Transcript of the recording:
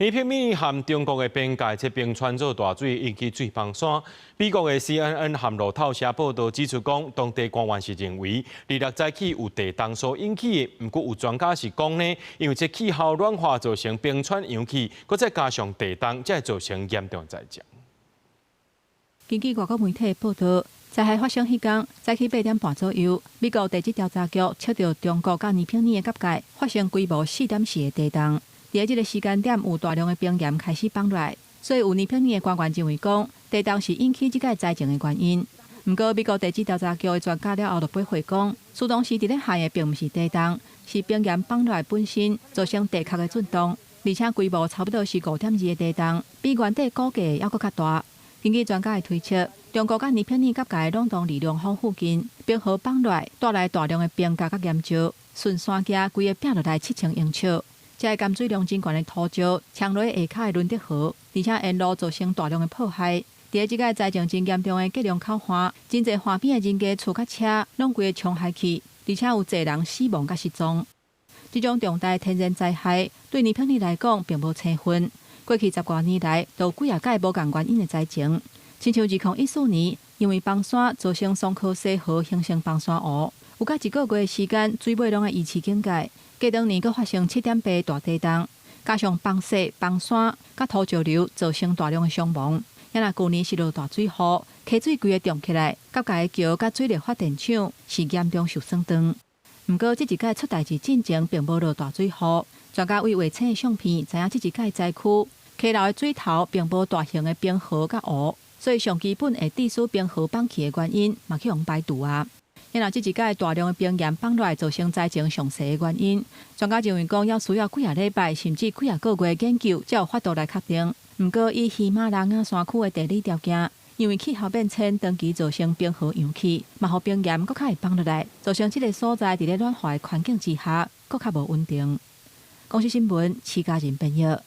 尼泊爾和中國的邊界，這冰川做大水引起水崩山。美國的 CNN 和路透社報道指出，講當地官員是認為，禮拜六早起有地動所引起的。毋過有專家是講呢，因為這氣候暖化造成冰川融去，閣再加上地動，才會造成嚴重災情。根據外國媒體報道，災害發生彼工，早起8點半左右，美國地質調查局測著中國佮尼泊爾的結界發生規模4.4的地動。佇這個時間點，有大量的冰岩開始崩落來，所以有尼泊爾的官員認為講，地動是引起這個災情的原因。毋過，美國地質調查局的專家了後就駁回講，事當時佇咧害的並毋是地動，是冰岩崩落來本身造成地殼的震動，而且規模差不多是5.2的地動，比原底估計猶閣較大。根據專家的推測，中國佮尼泊爾結界朗東里龍峰附近，冰河崩落來，帶來大量的冰珈佮岩石，順山崎規个拚落來7000英尺。這个含水量真懸的土石沖落下跤的倫德河，而且沿路造成大量的破壞。佇這個災情真嚴重的吉隆口岸，真濟岸邊的人家厝佮車攏規个沖海去，而且有濟人死亡佮失蹤。這種重大天然災害對尼泊爾來講並無生份。過去十外年來，都幾若擺無仝原因的災情，親像2014年，因為崩山造成松科西河形成崩山湖，有甲一個月的時間，水尾攏愛維持警戒。過兩年，閣發生7.8大地動，加上崩雪、崩山、佮土石流，造成大量的傷亡。猶若舊年是落大水雨，溪水規个漲起來，結界的橋佮水力發電廠是嚴重受損斷。毋過，這一擺出代誌進前並無落大水雨，專家為衛星的相片，知影這一擺災區溪流的水頭並無大型的冰河佮湖，所以上基本會致使冰河崩去的原因，嘛去予排除啊。猶若這一擺大量的冰岩崩落來造成災情詳細的原因，專家認為講，猶需要幾若禮拜甚至幾若個月研究，才有法度來確定。毋過以喜馬拉雅山區的地理條件，因為氣候變遷長期造成冰河融去，嘛予冰岩閣較會崩落來，造成這個所在佇咧暖化的環境之下，閣較無穩定。公視新聞，徐家仁編譯。